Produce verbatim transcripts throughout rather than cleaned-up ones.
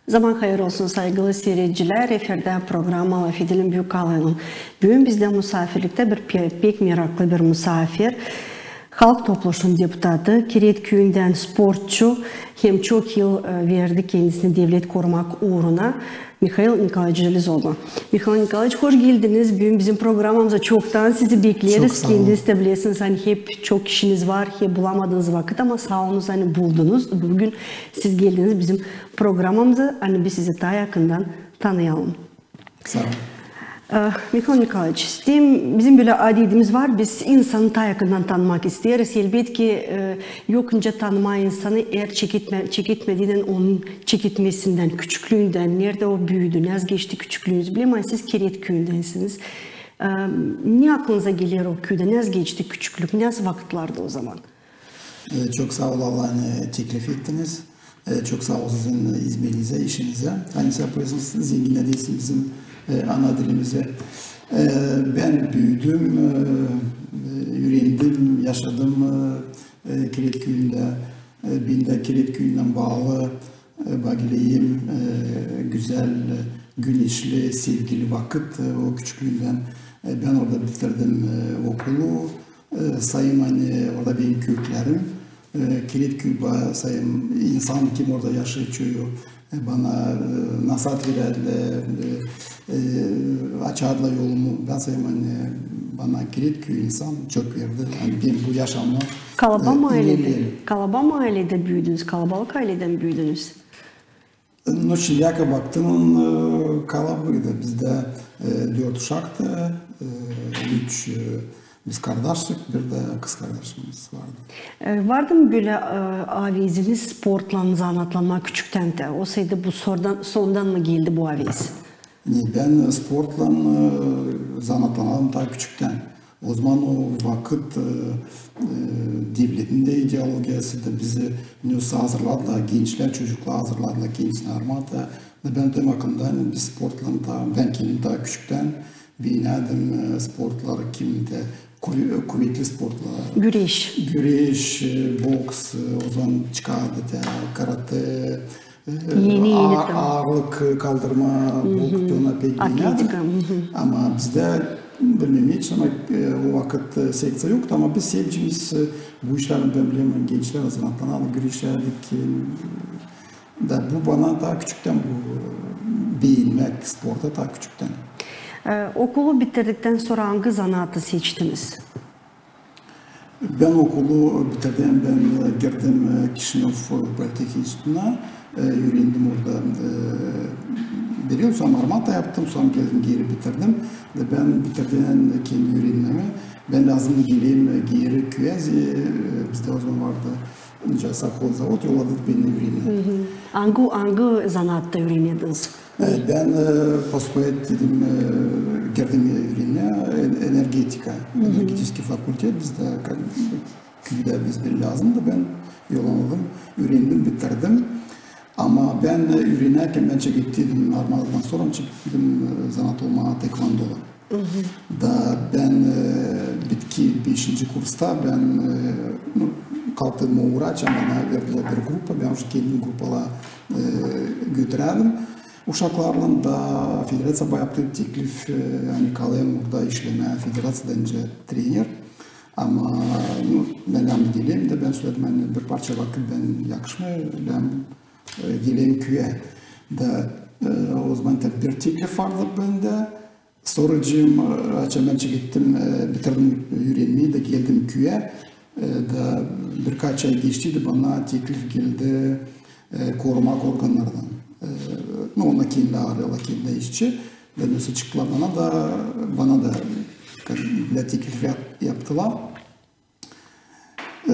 Zaman hayır olsun, saygılı siiredicilär. Efirdä programa "Lafedelim" Büük Alaylan. Büün bizdä musaafirliktä bir pe-, pek meraklı bir musaafir. Halk Topluşun deputatı, Kiretküüyündän sportçu, hem çok yıl, e, verdi kendisini devlet korumak uuruna, Mihail Nikolaeviç Jelezoglu. Mihail Nikolaeviç, hoş geldiniz. Büün bizim programamıza çoktan sizi bekleriz. Çok saa olun. Kendiniz dä bilersiniz, ani hep çok işiniz var, hep bulamadınız vakıt, ama saa olunuz, ani buldunuz. Büün siz geldiniz bizim programamıza, ani biz sizi taa yakından tanıyalım. Saa olun. E, Mihail Nikolaeviç, sizin, bizim bölä adetimiz var, biz insanı taa yakından tanımak isteeriz. Elbetki, e, yok nicä tanımaa insanı, eer çeketme-, çeketmediinän onun çeketmesindän, küçüklüündän, neredä o büüdü, nasıl geçti küçüklüünüz. Bilerim, ani siz Kiretküüyündänsiniz. E, ne aklınıza geler o küüdä, nasıl geçti küçüklük, nasıl vakıtlardı o zaman? E, çok saa olun, ani teklif ettiniz. E, çok saa olun sizin hizmetinizä, işinizä, ani siz yapêrsınız, zenginnedesin bizim, e, ana dilimizi. E, bän büüdüm, e, e, üürendim, yaşadım, e, e, Kiretküüyündä. E, bendä Kiretküüyünnän baalı, e, bagileyim, e, gözäl, e, güneşli, sevgili vakıt, e, o küçüklüündän. E, bän orada bitirdim, e, okulu. E, sayêrım, ani orada benim köklerim. E, Kiretküü ba-, sayêrım, insan, kim orada yaşêêr çoyu, e, bana, e, nasaat verärlär, e, e, açarlar yolumu. Bän sayêrım, ani bana Kiretküü insan çok verdi. Ani bän bu yaşamı, kalaba e, mı ailedä, ilerleyelim. Kalaba mı ailedä büüdünüz, kalabalık ailedä mi büüdünüz? No, şindiyä baktım, e, kalabalıktı. Bizdä, e, dört uşaktı, e, üç, e, biz kardaştık, bir dä kızkardaşımız vardı. E, vardı mı bölä, e, aveziniz sportlan zanaatlanmaa küçüktän dä? Olsaydı bu sordan, sondan mı geldi bu avez? Ne, bän, e, sportlan, e, zanaatlanardım taa küçüktän. O zaman o vakıt, e, e, devletin dä ideologiyası da bizi, ne, hazırladılar, gençlär, çocuklar hazırladılar kendisini armaata. Da bän dä aklımda, ani biz sportlan taa, bän kendim taa küçüktän beenärdim, e, sportları, kim dä kuve-, kuvetli sportlar. Güreş. Güreş, e, boks, e, o zaman çıkardı da karate, e, aarlık kaldırmaa, boks, ona pek beenärdim. Atletika. Ama bizdä, bilmeerim, hiç ama, e, o vakıt, e, sekţiya yoktu, ama biz sevdiyimiz, e, bu işlär, bän bilerim, gençlär zanaatlanardı, güreşärdik, e, da bu bana taa küçüktän bu, e, beenmäk sportu taa küçüktän. E, okulu bitirdiktän sora angı zanaatı seçtiniz? Bän okulu bitirdim, bän, e, girdim, e, Kişinöv, e, politehnik institutuna, e, üürendim orada, e, bir yıl, sora armaata yaptım, sora geldim, geeri bitirdim. Da bän bitirdim kendi üürenmämi. Bän lääzımdı geleyim, e, geeri küüyä, e, bizdä o zaman vardı nicä sovhoz-zavod, yolladı beni üürenmää. Angı, angı zanaatta üürenärdiniz? E, bän, e, поступить ettim, e, girdim üürenmää, e, energetika, energetiskiy fakultet, bizdä ka-, küüdä bizä lääzımdı, bän yollandım, üürendim, bitirdim. Ama bän, e, üürenärkän bän çekettim, armaatadan sora çekettim, e, zanaat olmaa taekwondoda. Da bän, e, bitki beşinci kursta bän, e, no, kalktım o uraç, ama bana verdilär bir grupa, bän uşak kendim grupalara, e, götürärdim uşaklarlan, da federaţiya bana yaptı teklif, e, ani kalayım orada işlemää federaţiyada nicä trener. Ama, no, bän lääzımdı geleyim da bän söledim, ani bir parça vakıt bän yakışmêêr, lääzım, e, geleyim küüyä. Da, e, o zaman taa bir teklif vardı bendä. Sora, e, açan bän çekettim, e, bitirdim üürenmämi da geldim küüyä. E, da birkaç ay geçti da bana teklif geldi, e, korumak organnarından. E, no, ona kendi arêêrlar, kendi işçi. Da nasıl çıktılar bana da, bana da, как, bir teklif yap-, yaptılar. E,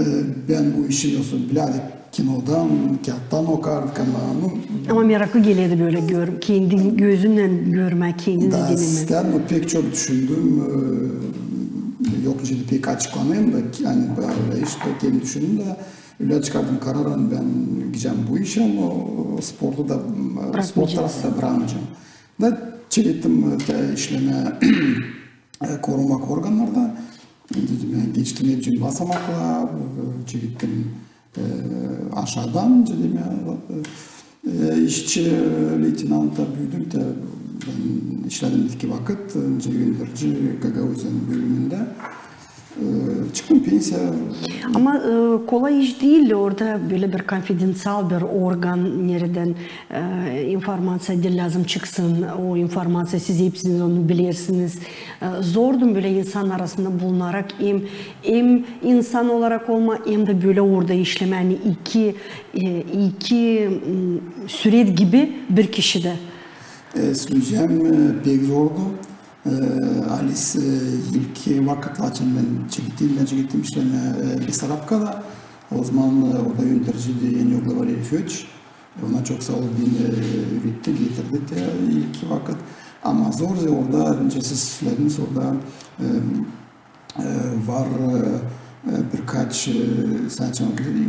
bän bu işi nasıl bilärdim, kinodan, kiyattan okardım, ama, no. Ama meraklı gelerdi bölä gör-, kendin gözünnän görmää, kendin da denemää. İstärdim, pek çok düşündüm, e, yok nicä dä pek açıklanayım da, ani bölä işte kendim düşündüm da, ölä çıkardım karar, ani bän gidecäm bu işä, ama sportu da, sport tarafı da brakmayacam. Da çekettim, e, işlemää, e, korumak organnarında. Dedim, ya, geçtim hepsini basamakla, e, çekettim, e, aşaadan, dedim, ya, e, işçi leytenanta büüdüm dä, bän işledim iki vakıt, öncä önderici Gagauziyanın bölümündä. E, çıktım pensiya. Ama e, kolay iş diil, orada bölä bir konfidenţial bir organ, neredän e, informaţiya diil lääzım çıksın, o informaţiya, siz hepsiniz onu bilersiniz. E, zordu mu bölä insan arasında bulunarak hem, hem insan olarak olmaa, hem dä bölä orada işlemää, ani iki, e, iki m, süreç gibi bir kişidä? E, söleyecäm, e, pek zordu. E, halis, e, ilk vakıtlar, açan bän çekettim, bän çekettim işlemää e, Besarabkada. Ozaman e, orada öndericiydi eni o Glavarev Föç. E, ona çok saa ol, beni e, üüretti, getirdi dä ilk vakıt. Ama zor, zor orada, öncä siz sölediniz, orada e, e, var e, e, birkaç, e, sän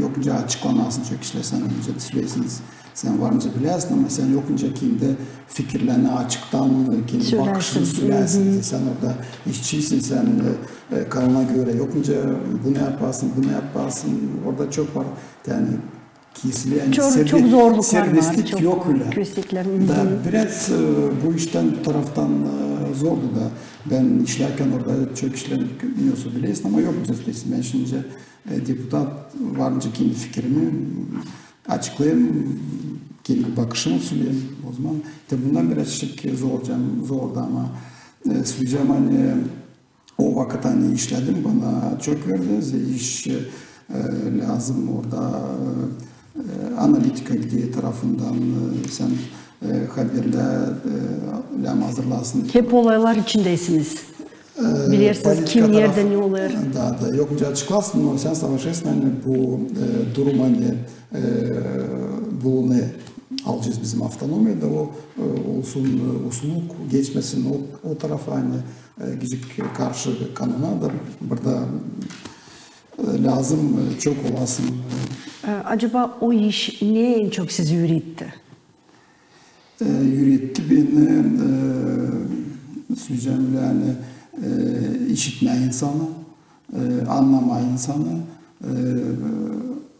yok öncä açıklanasın, çok işlär sän öncä söleersiniz, sän var öncä bilersin, ama sän yok öncä kendi fikirlerini açıktan, e, kendi bakışını söleersin. Sän orada işçisin, sän e, e, kanuna görä yok öncä bunu yaparsın, bunu yaparsın. Orada çok var, yani, kesili, yani çok, çok zorluklar var, serbestlik yok ölä. Da biraz e, bu iştän, bu taraftan e, zordu da. Bän işlärkän orada çok işledim, ne olsa bilersin, ama yok öncä söleersin. Bän şindi e, deputat, var öncä kendi fikirimi açıklayım, kendi bakışımı söleyim ozaman. Te bundan biraz şey zordu, zordu ama e, söleyecäm, ani o vakıt, ani işledim, bana çok verdi. İş e, lääzım orada e, analitika, gidä tarafından e, sän e, haberlär e, lääzım hazırlasın. Hep olaylar içindäsiniz. E, bilersiniz, kim neredä ne olêr. Da, da, yok öncä açıklasın, ama sän savaşêrsın, ani bu e, durum, ani e, bulunêr, alacez bizim avtonomiyayı da, o e, olsun e, usluk, geçmesin o, o tarafa, ani e, gidecek karşı kanuna da, burada e, lääzım e, çok olasın. E, acaba o iş ne en çok sizi üüretti? E, üüretti beni, e, söleyecäm, ani e, işitmää insanı, e, annamaa insanı, e,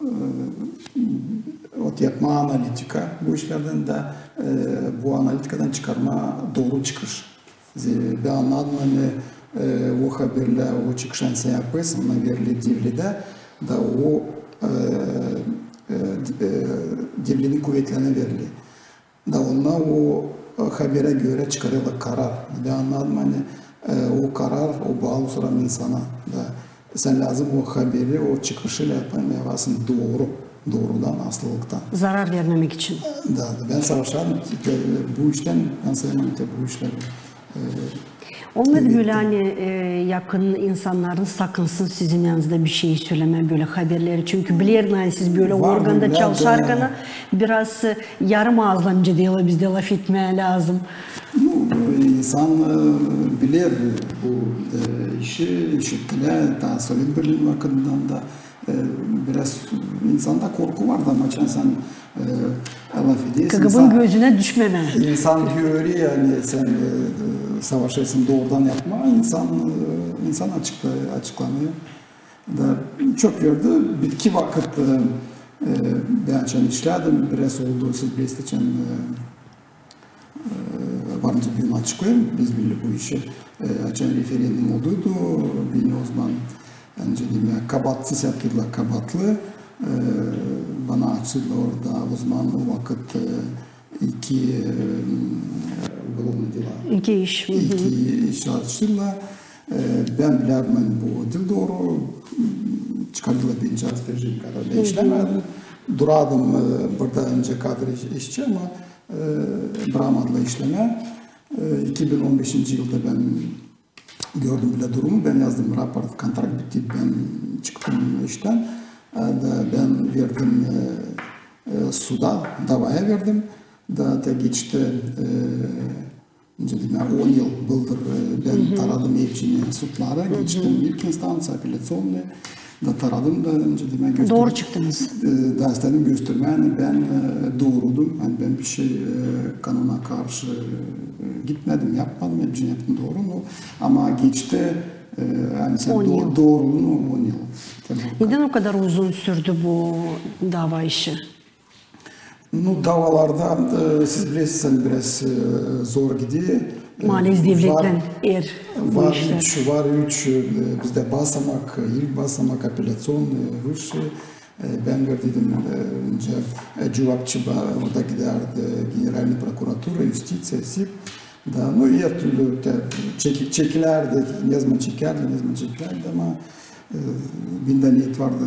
e, ot yapmaa analitika bu işlerdän da e, bu analitikadan çıkarmaa dooru çıkış. Bän annadım, ani e, o haberlär, o çıkışları sän yapêrsın, ona verili devledä, da o e, e, e, devletin kuvetlerinä verili. Da onnar o e, haberä görä çıkarêrlar karar. Bän annadım, ani e, o karar, o baalı sora insana. Da sän lääzım o haberi, o çıkışı lääzım yapasın dooru, doorudan, asıllıktan. Zarar vermemäk için. Da, da bän savaşarım, e, bu iştän, bän sayêrım, te bu işlär e, Olmêêr bölä, ani e, yakın insannarınız sakınsın sizin yanınızda bir şey sölemää, bölä haberleri. Çünkü bilerim, ani siz bölä organda çalışarkan biraz e, yarım aazlan, nicä deerlär bizdä, lafetmää lääzım. Nu, insan e, biler bu e, işi, işittilär, taa Sovet Birliini vakıdından da e, biraz insanda korku vardı, ama açan sän e, lafedersin, KGBnın gözünä düşmemää. İnsan görüyor, ani sän e, savaşêrsın doorudan yapmaa, insan e, insan açıkla, açıklanêr. Da çok verdi, bitki vakıt e, e, bän açan işledim, biraz oldu, siz bilersiniz, açan e, e, var nicä bän açıklayım, biz bölä bu işi e, açan referendum olduydu, beni ozaman, nicä deerlär, kabatsız yaptıydılar, kabatlı. E, bana açtıydılar orada ozaman, o vakıt e, iki e, уголовные дела. İki iş. Hı hı. İki iş açtıydılar. E, bän bilerdim, ani bu diil dooru, çıkardılar beni, cazı vereceğim kadar bän işlemedim. Durardım e, burada nicä kadar iş, işçi, ama e, brakmadılar işlemää. E, iki bin on beşinci yılda bän gördüm bölä durumu, bän yazdım raport, kontrakt bitti, bän çıktım iştän. E, da bän verdim e, e, suda, davaya verdim. Da, da geçti e, nicä deerlär, on yıl bıldır e, bän taradım hepsini, sudları. Geçtim ilk instanţiya, апелляционный. Da taradım da, nicä deerlär, gösterdim. Dooru çıktınız. E, da istedim göstermää, ani bän e, doorudum. Ani bän bir şey e, kanuna karşı e, gitmedim, yapmadım, hepsini yaptım dooru. Nu, ama geçti e, ani sän on yıl. Dooruluunu on yıl. Nedän o kadar uzun sürdü bu dava işi? Ну, davalarda, e, siz bilersiniz, biraz, e, zor gider. E, Maalesef var, devletlän er bu var işlär. Üç, var üç, e, bizdä basamak, ilk basamak, apelläţionnıy, e, vışşıy. E, bän verdiydim, e, öncä, e, cuvapçı ba-, orada gidärdi Generalnıy prokuratura, Yustiţiya, sip. Da, nu, er türlü te çeki-, çekilärdi, nezaman çekärdi, nezaman çekilärdi, ama, e, bendä neet vardı,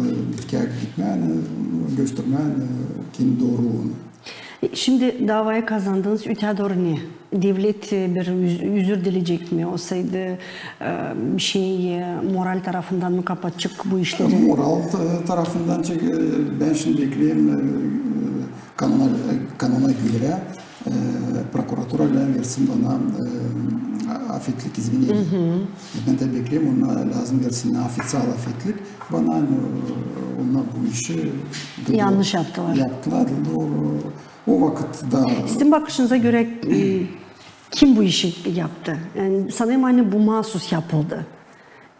kää gitmää, e, göstermää, e, kendi dooruluunu. E, şindi davayı kazandınız, ötää dooru ne? Devlet, e, bir üz-, üzür dileyecek mi? Olsaydı, e, bir şey, e, moral tarafından mı kapatacek bu işleri? Moral ta-, tarafından çek-, e, bän şindi bekleerim, e, e, kanuna, e, kanuna görä, e, prokuratura lääzım versin bana, e, afetlik izvineniya. E, bän dä bekleerim, onnar lääzım versin ofiţial afetlik bana, e, onnar bu işi dooru yaptılar. Yaptılar, dooru. O vakıt da... Sizin bakışınıza görä, e, kim bu işi yaptı? Yani, sanêrım, ani bu maasus yapıldı.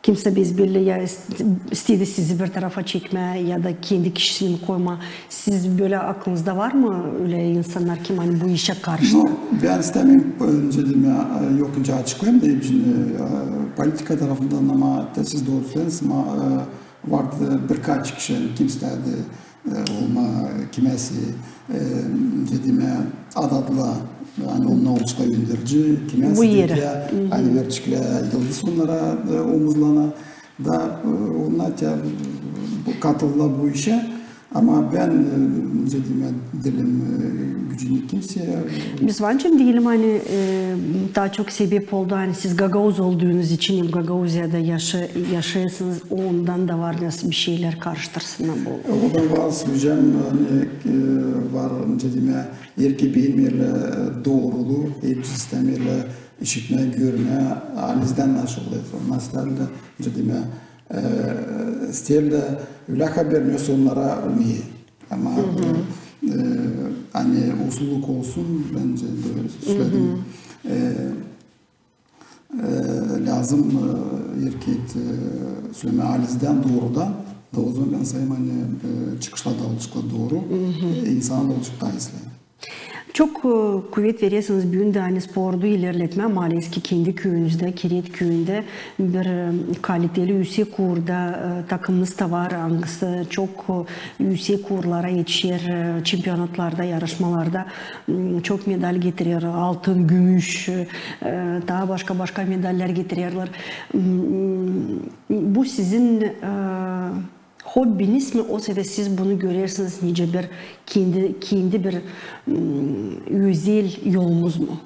Kimsä besbelli ya ist-, istedi sizi bir tarafa çekmää ya da kendi kişisini koymaa. Siz bölä aklınızda var mı ölä insannar, kim ani bu işä karıştı? Nu, bän istämeerim, öncä demää, e, yok öncä açıklayım da, e, politika tarafından, ama te siz dooru söleersiniz, ama, e, vardı birkaç kişi, ani kim istädi, e, olmaa kimäsi, e, öncä demää, adadılar, ani onnar olsun önderici, kimäsi dediler, ani vereceklär yıldız onnara, e, omuzlarına. Da, e, onnar te, bu, katıldılar bu işä. Ama bän, e, öncä demää, diilim, e, gücünü kimseyä. Biz var nicä diyelim, ani, e, taa çok sebep oldu, ani siz gagauz olduunuz için hem Gagauziyada yaşa-, yaşêêrsınız, ondan da var nasıl bir şeylär karıştırsınnar bu. E, o da var, söleyecäm, ani, e, var, öncä demää, erkek beğenmeerlär, e, dooruluu, hepsi istämeerlär işitmää, görmää, alizdän nasıl olêr, nasıl da, öncä demää, e, isteerlär ölä haber, ne onnara uyar. Ama, e, ani uslulluk olsun, bän dä söledim. E, e, lääzım, e, erkek, e, sölemää alizdän, doorudan, da ozaman bän sayêrım, ani, e, çıkışlar da olaceklar dooru, e, insan da olacek taa islää. Çok, e, kuvet verersiniz büün dä, ani spordu ilerletmää, maalesef ki kendi küüyünüzdä, Keret küüyündä bir, e, kaliteli üüsek uurda, e, takımınız da var, angısı çok, e, üüsek uurlara etişer, e, çempionatlarda, yarışmalarda, m, çok medal getirer, altın, gümüş, e, taa başka-başka medallär getirerlär. M, bu sizin, e, hobbiniz mi, osa da siz bunu görersiniz nicä bir kendi, kendi bir, m, özel yolunuz mu?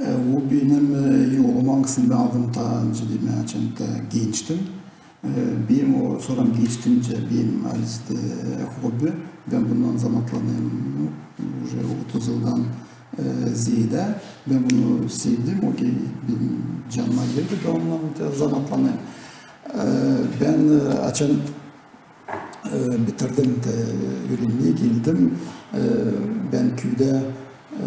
E, bu benim, e, yolum, angısını bän aldım taa öncä, demää, açan taa gençtim. E, benim o, sora geçtim nicä benim halizdä, e, hobbi. Bän bundan zanaatlanêrım, nu, uje otuz yıldan, e, zeedä. Bän bunu sevdim, o ki benim canıma geldi, bän ondan taa zanaatlanêrım. E, bän, e, açan e, bitirdim te, üürenmää geldim. E, bän küüdä, e,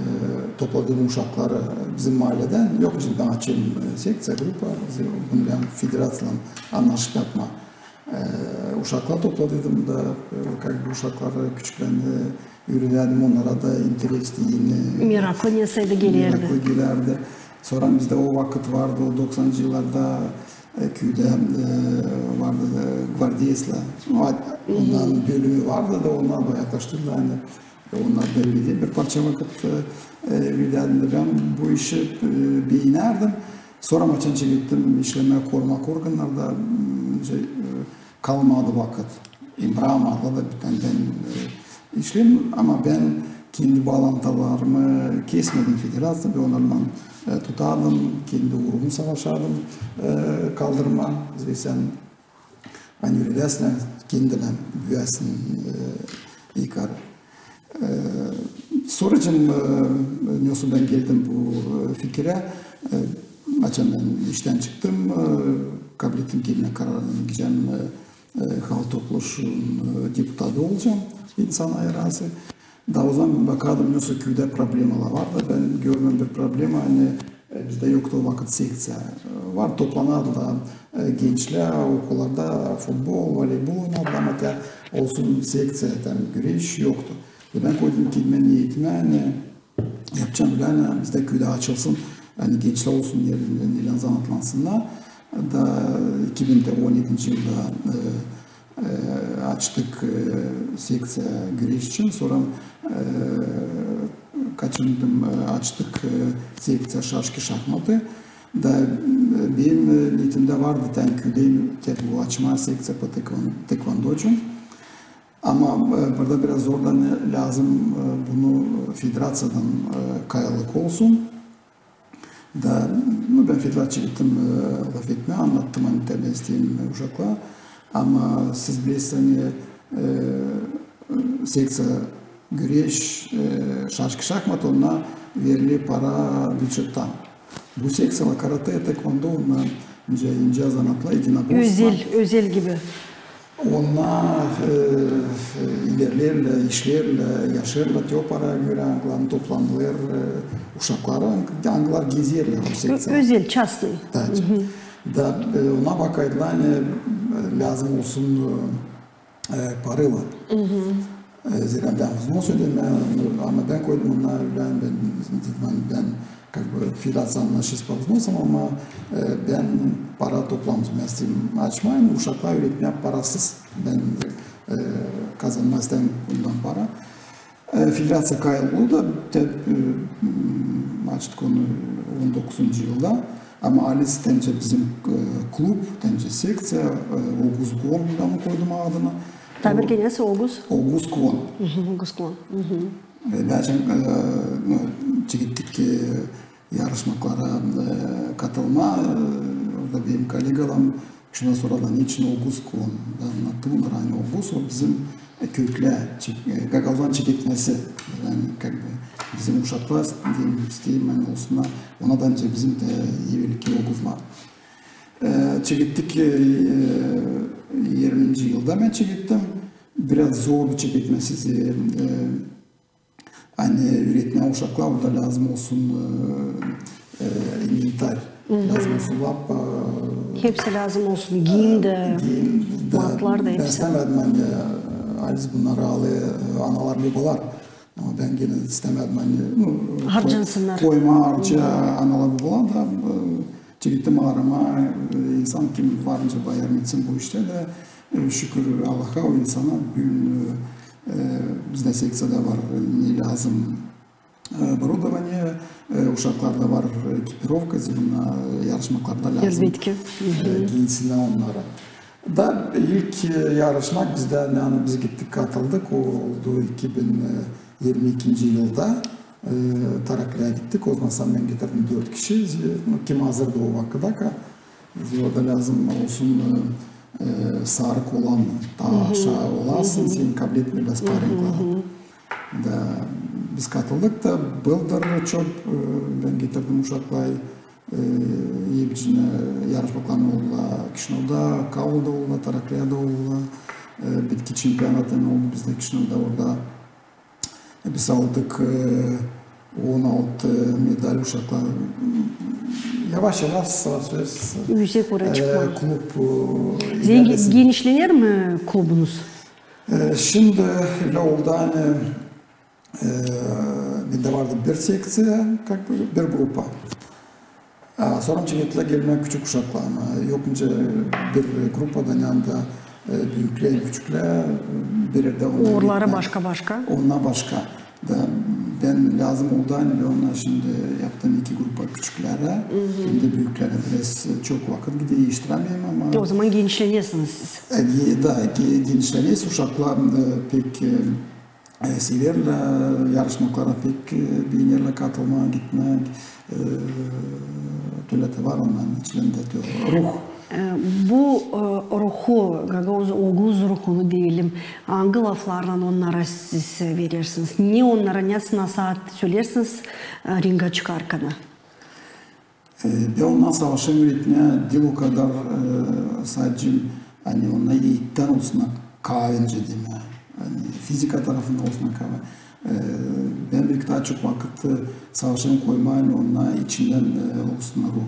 topladım uşakları bizim maalledän. Yok, nicä bän açayım, e, sekţiya, grupa, bunu bän federaţiyadan annaşıp yapmaa. E, uşakları topladıydım da, e, kak bu uşakları küçüklän, e, üüredärdim, onnara da interesli, eni, meraklı nesä da gelärdi. Meraklı gelärdi. Sora bizdä o vakıt vardı, o doksancı yıllarda, e, küüdä, e, vardı, e, gvardeyclar. O, onların bölümü vardı da, onnar da yaklaştırdılar, ani, e, onnar da bir, bir parça vakıt, e, e, üüredärdim. Bän bu işi, e, beenärdim. Sora açan çekettim işlemää korumak organnarında, m, şey, e, kalmadı vakıt. E, brakmadılar da, bän, bän, e, işleerim, ama bän kendi baalantılarımı kesmedim federaţiyada, bän onnarlan, e, tutardım, kendi uurumu savaşardım, e, kaldırmaa, zerä sän, ani üüredäsin, kendinä büüyäsin, e, yukarı. E, sora, e, nesoy bän geldim bu, e, fikirä, e, açan bän iştän çıktım, e, kablettim kendimä kararı, gidecäm, e, e, Halk Topluşunun, e, deputatı olacam, insan ayırası. Da ozaman bakardım, nesoy küüdä problemalar var da, bän görmeerim bir problema, ani, e, bizdä yoktu o vakıt sekţiya. E, var, toplanardılar, e, gençlär okullarda futbol, voleybol oynardılar, ama taa olsun sekţiya, taa güreş yoktu. E, bän koydum ki, bän neetimi, ani yapacam bölä, ani bizdä küüdä açılsın, ani gençlär olsun, neylän zanaatlansınnar. Da iki bin on edinci yılda, e, e, açtık, e, sekţiya güreş için, sora, e, kaçındım, e, açtık, e, sekţiya şaşki-şahmatı. Da, e, benim, e, neetimdä vardı, ani küüdä te bu açmaa sekţiya po tekvan-, tekvandocu. Ama, e, burada biraz zor da, ne lääzım, e, bunu federaţiyadan, e, kayıllık olsun. Da, nu, bän federaţiyaya gittim, e, lafetmää, annattım, ani te bän isteerim, e, uşaklar. Ama siz bilersiniz, ani, e, sekţiya güreş, e, şaşki-şahmat, ona veriler para bücettan. Bu sekţiyalar karate, tekvando, onnar incä, incä zanaatlar, edinoborostvo. Özel, özel gibi. Onnar, e, e, ilerlerlär, işlerlär, yaşêêrlar te o paraya görä, angılarını toplandılar, e, uşakları, ang-, angılar gezerlär o sekţiyada. Ö-, özel, частный. Da, da, e, ona bakaydılar, ani, e, lääzım olsun, e, e, paraylan. E, zerä bän vznôs ödemää, ama bän koydum ona ölä, bän, bän, bän, как бы, federaţiyanın işi по взносам, ama, e, bän para toplamêêrım, açmaa, uşakları üüretmää parasız. Bän, e, kazanmaa isteerim bundan para. E, federaţiya kayıldı da, te, e, açtık onu on dokuzuncu yılda. Ama alis tencä bizim, e, klub, tencä sekţiya, e, Oguz Kuon, da mı koydum adını. Taa bir kerä, Oguz? Oguz Kuon. Oguz Kuon. E, bän, e, nu, çekettik, e, yarışmaklara, e, katılmaa, e, orada benim kollegalarım şundan sora da neçin Oguz Kuon? Bän annattım onnara, ani Oguz, o bizim, e, köklär, çek-, e, gagauzların çeketmesi. Yani, как бы, bizim uşaklar, deyim, isteerim, ani olsunnar, ona da, ani bizim dä evelki Oguzlar. E, çekettik, e, e, irminci yılda bän çekettim. Biraz zordu çeketmesi, e, ani üüretmää uşakları, orada lääzım olsun, e, e, inventar. Lääzım olsun lap, e, hepsi lääzım olsun, giyim dä, giyim dä, matlar da, bän hepsi. İstämädim, ani, e, alis bunnarı alêr, e, analar ve babalar. Ama bän genä istämädim, ani, nu, koy-, koymaa harçı analar ve babalar da, e, çekettim aaramaa, e, insan, kim var nicä bayarnitsin bu iştä da, e, şükür Allaha, o insana büün, e, e, bizdä sekţiyada var, e, ne lääzım, e, оборудование, e, uşaklarda var, e, ekipirovka, zerä, e, yarışmaklarda lääzım, elbetki, e, giyinsinnär onnarı. Da ilk, e, yarışmak bizdä, ani biz gittik, katıldık, o oldu iki bin irmi ikinci yılda. E, Tarakliya gittik, ozaman sän bän getirdim dört kişi, e, nu, kim hazırdı o vakıda, ka, e, orada lääzım olsun, e, e, sarı kolan, taa aşaa olasın, seni kabletmeerlär sparinglara. Da biz katıldık da, bıldır çok, e, bän getirdim uşakları, e, hepsinä yarışmaklar oldular Kişinövda, Kaulada oldular, Tarakliyada oldular, e, bitki çempionatı oldu bizdä Kişinövda, orada biz aldık, e, on altı medal uşaklar. Yavaş-yavaş, savaş-savaş, e, klub, e, ilerlesin. Genişlener mi klubunuz? E, şindi ölä oldu, ani, e, bendä vardı bir sekţiya, как бы, bir grupa. A, sora çekettilär gelmää küçük uşaklar, ama yok nicä bir grupada, ani anda, e, büüklär, küçüklär, e, bir erdä onnar. Uurları başka-başka? Onnar başka. Da bän lääzım oldu, ani bän onnar şindi yaptım iki grupa, küçüklerä hem dä büüklere. Biraz, e, çok vakıt gider, iştirämeerim, ama. E, ozaman genişlenersiniz siz. E, ge-, da, ge-, genişlenersiniz, uşaklar, e, pek, e, e, severlär yarışmaklara, pek, e, beenerlär katılmaa, gitmää, e, tölä te var onnarın içindä te ruh. E, bu, e, ruhu, gagauz, oguz ruhunu deyelim, angı laflarlan onnara siz verersiniz? Ne onnara, ne, nasaat söleersiniz, e, ringa çıkarkana? E, bän onnara savaşêrım üüretmää diil o kadar, e, sade, ani onnar eettän olsunnar, kaavincä demää, ani fizika tarafından olsunnar kaavi. E, bän bir taa çok vakıt, e, savaşêrım koymaa, ani onnar içindän, e, olsunnar o.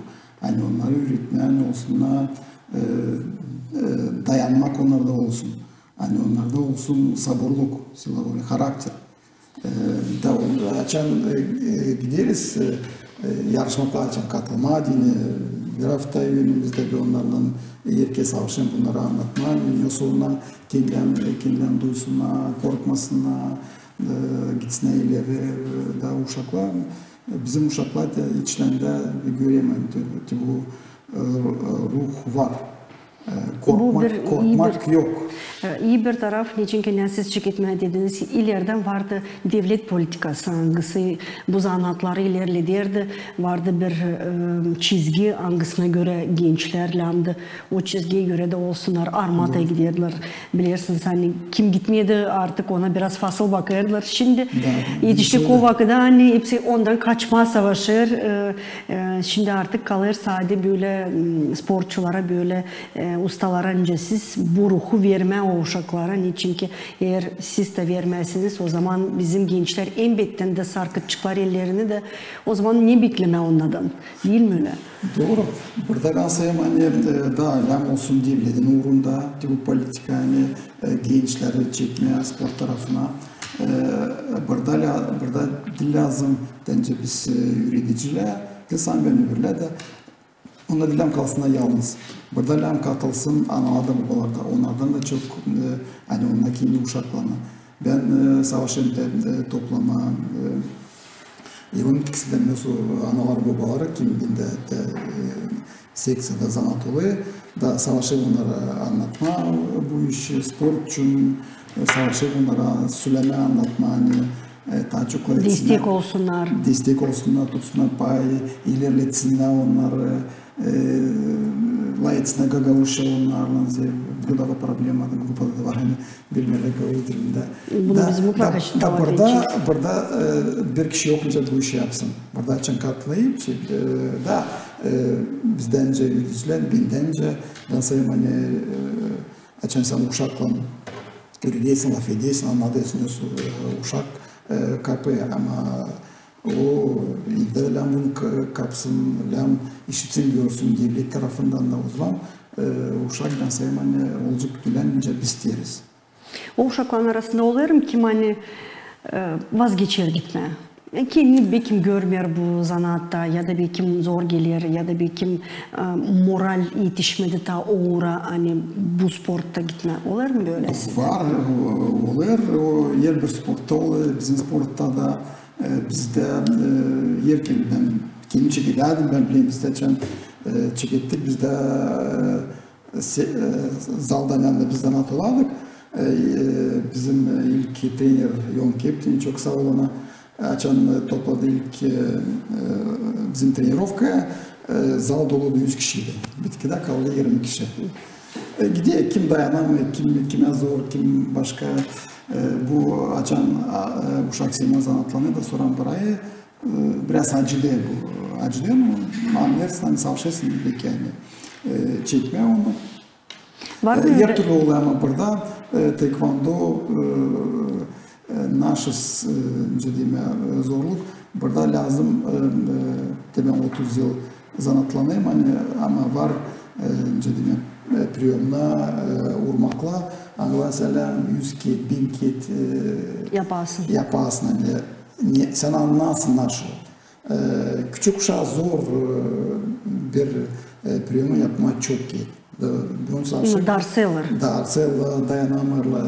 Ani onnara üüretmää, ani olsunnar, e, e, dayanmak onnarda olsun. Ani onnarda olsun saburluk, sila volü, harakter. E, da, açan, e, e, gideriz, e, e, yarışmaklara açan katılmaa, deyni, e, bir afta önümüzdä bir onnarlan erkezi savaşêrım bunnarı annatmaa, ne sora kendilerini, e, kendilerini duysunnar, korkmasınnar, e, gitsinnär ileri, e, da uşaklar, e, bizim uşaklar da içlendä görerlär, te, te bu, e, ruh var. E, korkmak yok. Bu bir ii bir, e, ii bir taraf, neçin ki, ne siz çeketmää dediniz, ilerdän vardı devlet politikası, angısı bu zanaatları ilerlederdi, vardı bir, e, çizgi, angısına görä gençlär lääzımdı o çizgiyä görä dä olsunnar, armataya giderdilär. Bilersiniz, ani kim gitmeerdi, artık ona biraz fasıl bakêrdılar. Şindi etiştik o vakıda, ani hepsi ondan kaçmaa savaşêr. E, e, şindi artık kalêr sade bölä, m, sportçulara, bölä, e, ustalara, nicä siz, bu ruhu vermää o uşaklara. Neçin ki, eer siz dä vermäsiniz, o zaman bizim gençlär elbettän dä sarkıtaceklar ellerini dä. O zaman ne beklemää onnardan? Diil mi ölä? Dooru. Burada bän sayêrım, ani, e, da, lääzım olsun devletin uurunda, te bu politika, ani, e, gençleri çekmää sport tarafına. E, burada lä-, burada diil lääzım, bendä, biz, e, üüredicilär, diil sade bän, öbürlär dä, onnar diil lääzım kalsınnar yalnız. Burada lääzım katılsın analar da, babalar da. Onnardan da çok, e, ani onnar kendi uşaklarını. Bän, e, savaşêrım te, e, toplamaa, e, evin bitkisindä, nasıl analar, babaları, kim bendä te, e, sekţiyada zanaat olêr, da savaşêrım onnarı annatmaa bu işi, sport için, e, savaşêrım onnara sölemää, annatmaa, ani, e, taa çok destek olsunnar. Destek olsunnar, tutsunnar pay, ilerletsinnär onnarı, e, lafetsinnär gagauzça onnarlan, zerä burada var problema, da grupada da var, ani bilmeerlär gagauz dilindä. Bunu biz mutlaka burada, burada, e, bir kişi yok, nicä bu işi yapsın. Burada açan katılêr, şey, e, da, e, bizdän nicä üüredicilär, bendän nicä, bän sayêrım, ani, e, açan sän uşaklan üüredersin, lafedersin, annadêrsın, e, uşak, e, kapêr, ama o evdä lääzım bunu ka-, kapsın, lääzım işitsin, görsün devlet tarafından da, o zaman, e, uşak, bän sayêrım, ani olacek tüülä, nicä biz isteeriz. O uşakların arasında olêr mı kim, ani, e, vazgeçer gitmää? E, kendini bekim görmeer bu zanaatta, ya da bekim zor geler, ya da bekim, e, moral etişmedi taa o uura, ani bu sportta gitmää. Olêr mı bölä sizdä? Var, o, olêr, o, herbir sportta olêr, bizim sportta da, e, bizdä, e, herkezi, bän kendim çekerdim, bän bilerim, bizdä, e, çekettik, bizdä, e, se-, e, zalda, yanında biz zanaat olardık. E, e, bizim, e, ilk trener Jon Keptin, çok saa ol ona, açan, e, topladı ilk, e, e, bizim trenirovkaya, e, zal doludu üz kişiydi. Bitkidä kaldı irmi kişi. E, gider, kim dayanamêêr, kim, kimä zor, kim başka, e, bu açan, a, e, uşak sendän zanaatlanêr da sora bırakêr, e, biraz acıdêr bu. Acıdêr, ama annêêrsın, ani savaşêrsın, beki, ani, e, çekmää onu. Var mı ölä? E, her türlü olêr, ama burada, e, taekwondo, e, e, naşız, e, nicä deyim, e, zorluk. Burada lääzım, e, e, demäk, otuz yıl zanaatlanêrım, ani, ama var, e, nicä deyim, e, priyomna, e, urmaklar, angıları sän üz ket, bin ket, e, yapasın. Yapasın, ani, ne, sän annasın naşo. E, küçük uşaa zor, e, bir, e, priyomu yapmaa çok ket. Da, bunun için darsêêrlar. Darsêêrlar, dayanamêêrlar.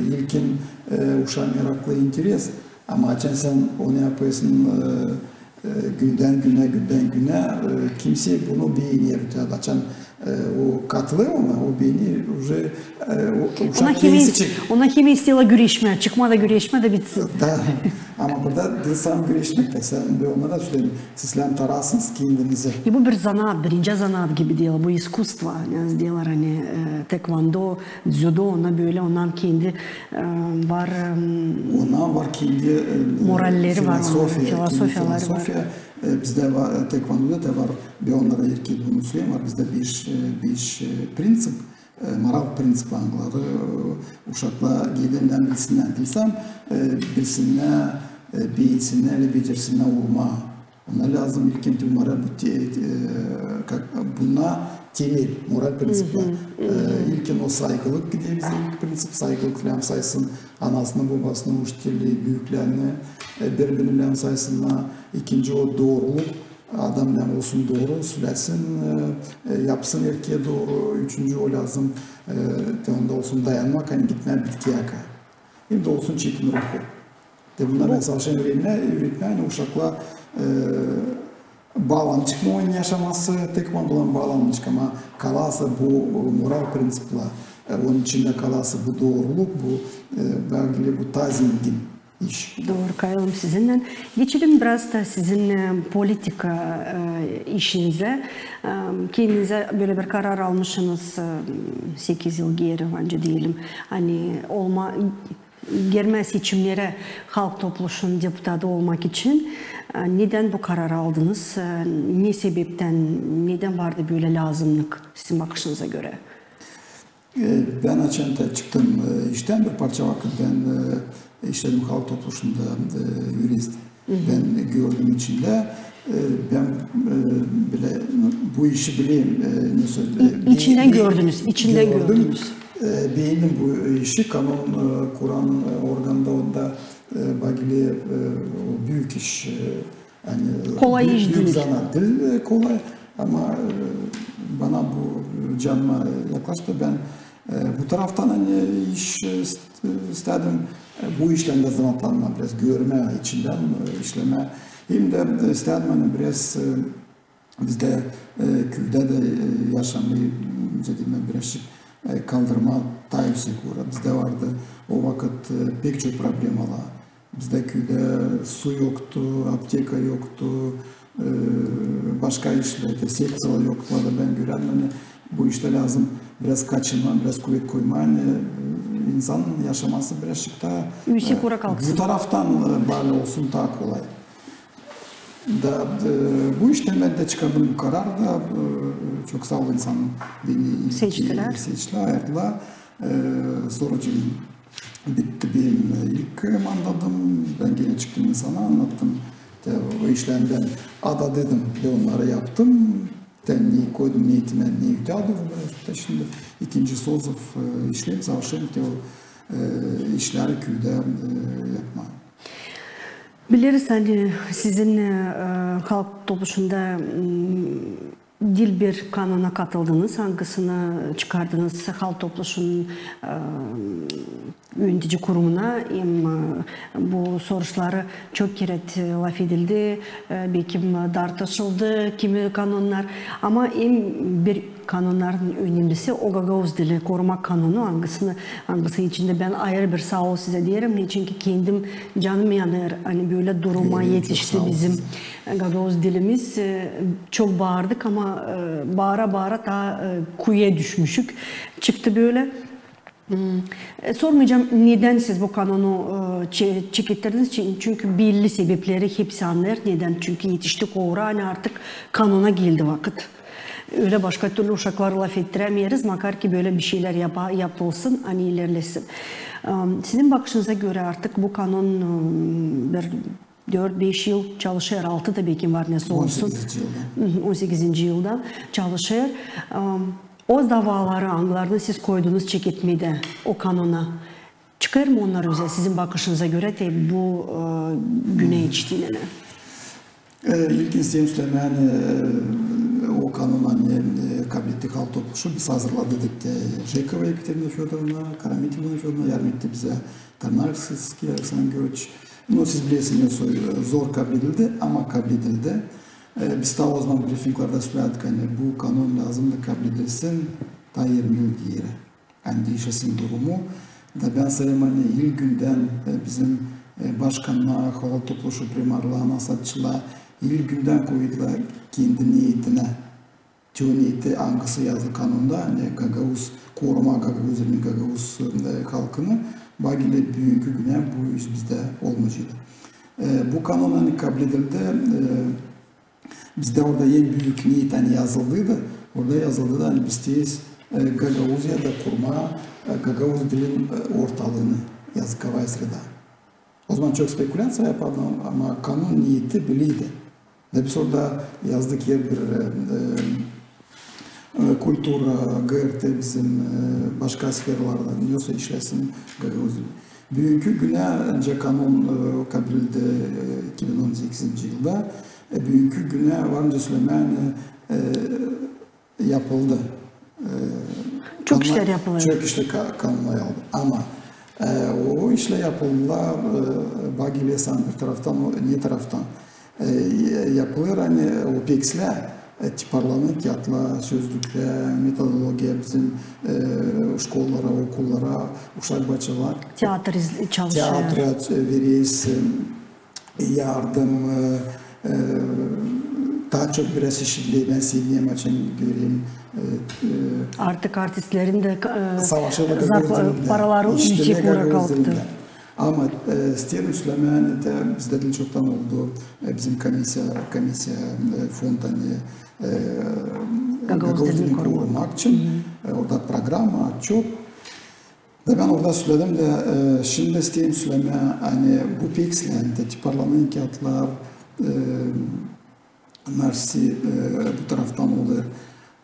İlkin, e, uşaa meraklı, interes. Ama açan sän onu yapêrsın, e, e, gündän günä, gündän günä, e, kimsey bunu beener. Açan E, o katılêr ona, o beener, уже, e, o, uşak kendisi çık-. Ona hemen isteerlär güreşmää, çıkmaa da güreşmää da bitsin. Da, ama burada diil sade güreşmäk dä, sän bir onnara söleerim, siz lääzım tarasınız kendinizi. E, bu bir zanaat, birinci zanaat gibi diil, bu iskusstvo, ne deerlär, ani, e, taekwondo, dzüdo, ona bölä, ondan kendi, e, var, e, ona var kendi, e, moralleri var, filosofiya, kendi filosofiyaları var. E, bizdä var, e, taekwondoda da var, bän onnara herkerä bunu söleerim, var bizdä beş, e, beş, e, prinţip, e, moral prinţipleri, angıları, e, uşaklar geldän bilsinnär, bilsem, e, bilsinnär, e, beensinnär, becersinnär urmaa. Ona lääzım ilkin moral, bu te-, e, kak, buna temel, moral prinţiplar. E, ilkin o saygılık, gidä bizä ilk prinţip, saygılık lääzım saysın anasını, bobasını, uçiteli, büükleni, e, biri-birini lääzım saysın. İkinci o dooruluk, adam lääzım olsun dooru, söläsin, e, e, yapsın erkeä dooru. Üçüncü o lääzım, e, te onda olsun dayanmak, ani gitmää bitkiyä kadar. Hem dä olsun çetin ruhu. Te bunnar bän savaşêrım üüretmää, üüretmää, ani uşaklar, e, baalanacek mı onun yaşaması, tek ondan baalanacek, ama kalasa bu, e, moral prinţiplar, e, onun içindä kalasa bu dooruluk, bu, e, bölä bu taa zengin iş. Dooru, kayılım sizinnän. Geçelim biraz da sizin, e, politika, e, işinizä. E, kendinizä bölä bir karar almışınız, e, sekiz yıl geeri, ancak deyelim, ani olma, girmää seçimnerä Halk Topluşunun deputatı olmak için. E, nedän bu kararı aldınız? E, ne sebeptän, nedän vardı bölä lääzımnık sizin bakışınıza görä? E, bän açan tä çıktım, e, iştän bir parça vakıt bän, e, işledim Halk Topluşunda, e, yurist. Bän gördüm içindä, e, bän, e, bilä, bu işi bileyim, e, ne sö-, e, içindän gördünüz, içindän gördünüz. E, beendim bu işi, kanon, e, kuran, e, organda onda, e, bagili, e, o büük iş, e, ani kolay iş diil. Büük zanaat diil, e, kolay, ama, e, bana bu canıma yaklaştı. Bän, e, bu taraftan, ani, iş, e, ist-, istädim, e, bu işlän dä zanaatlanmaa, biraz görmää içindän, e, işlemää. Hem dä, e, istädim, ani biraz, e, bizdä, e, küüdä dä, e, yaşamayı, ne deyim, birazcık, e, kaldırmaa taa üüsek uura. Bizdä vardı o vakıt, e, pek çok problemalar. Bizdä küüdä su yoktu, apteka yoktu, e, başka işlär, te sekţiyalar yoktu. Da bän görerim, ani bu iştä lääzım biraz kaçınmaa, biraz kuvet koymaa, ani, e, insanın yaşaması birazcık taa, e, bu taraftan, e, baallı olsun taa kolay. Da, e, bu iştän bän dä çıkardım bu karar da, e, çok saa ol, insanın beni seçtilär, ayırdılar. E, sora bitti benim, e, ilk mandatım, bän genä çıktım insana, annattım. Te, o işlän bän ada dedim, te onnarı yaptım. Te ne koydum neetimä, ne ütä durumda. Te şindi ikinci sozıv, e, işleerim, savaşêrım te o, e, işleri küüdä, e, yapmaa. Bileriz, ani sizin, e, Halk Topluşunda, m, diil bir kanona katıldınız, angısını çıkardınız Halk Topluşunun, e, yönetici kurumuna, hem, e, bu soruşları çok kerä, e, lafedildi, e, bekim, e, dartışıldı kimi kanonnar. Ama en bir kanonnarın önemlisi o gagauz dili korumak kanonu, angısını, angısı içindä bän ayırı bir saa ol sizä deerim, neçinki kendim canım yanêr, ani bölä duruma etişti bizim, e, gagauz dilimiz. E, çok baardık, ama, e, baara-baara taa, e, kuyuya düşmüşük. Çıktı bölä. Hmm. E, sormayacam, nedän siz bu kanonu, e, çe-, çekettirdiniz. Çün-, çünkü belli sebepleri hepsi annêêr. Nedän? Çünkü etiştik o uura, ani artık kanona geldi vakıt. Ölä başka türlü uşakları lafettirämeeriz, makar ki bölä bir şeylär yapa-, yapılsın, ani ilerlesin. E, sizin bakışınıza görä artık bu kanon, e, bir dört-beş yıl çalışêr, altı da bekim var, nesoy olsun. On sekizinci yılda. Hı hı, on sekizinci yılda çalışêr. E, O davaları, angılarını siz koydunuz çeketmedä o kanona, çıkêr mı onnar üzä, sizin bakışınıza görä, te bu, e, günä etiştiynän? E, ilkin isteerim sölemää, e, o kanonu, ani, e, kabletti Halk Topluşu, biz hazırladık te Jekova Ekaterina Födorovna, Karamitovna Födorovna, yardım etti bizä Tarnavskıy Aleksandr Georgiç. Nu, siz bilersiniz, e, zor kabledildi, ama kabledildi. E, biz taa o zaman brifinglerdä sölädik, ani bu kanon lääzımdı kabledilsin taa irmi yıl geeri. Ani diişilsin durumu. Da bän sayêrım, ani ilk gündän, e, bizim, e, başkannar, Halk Topluşu primarları, nasaatçılar ilk gündän koydular kendi neetinä. Te o neeti, angısı yazılı kanonda, ani gagauz, korumaa gagauz dilini, gagauz, e, halkını, bagili büünkü günä bu iş bizdä olmayceydı. E, bu kanon, ani kabledildi, e, bizdä orada en büük neet, ani yazıldıydı, orada yazıldıydı, ani biz isteeriz, e, Gagauziyada kurmaa, e, gagauz dilin, e, ortalığını, языковая среда. O zaman çok spekulâţiya yapardı, ama kanon neeti belliydi. Da biz orada yazdık herbir, e, e, e, kultura, GRT bizim, e, başka sferalarda, ne olsa işlesin gagauz dili. Büünkü günä, ancak kanon, e, kabledildi, e, iki bin on sekizinci yılda, e, büünkü günä var nicä sölemää, ani, e, yapıldı. E, çok işlär yapıldı. Çok işlär ka-, kanona yazıldı. Ama, e, o işlär yapıldı, e, bak, gelersän bir taraftan, o, ne taraftan? E, yapılêr, ani o pekslär, e, tiparlanêr kiyatlar, sözlüklär, metodologiya bizim, e, şkollara, okullara, uşak baaçalar. Teatr iz-, çalışêr. Teatra, e, vereriz, e, yardım, e, e, taa çok biraz işitmeyi bän severim, açan görerim, e, e, artık artistlerin dä, e, savaşêrlar gagauz dilindä, paraları üüsek olarak kalktı. Ama, e, isteerim sölemää, ani dä bizdä diil çoktan oldu, e, bizim komissiya, komissiya, e, fond, ani, e, gagauz dilini korumak için, e, orada programa, çok. Da bän orada söledim dä, e, şindi isteerim sölemää, ani bu pekslär, ani tiparlanêr kiyatlar, e, naşey, e, bu taraftan olêr.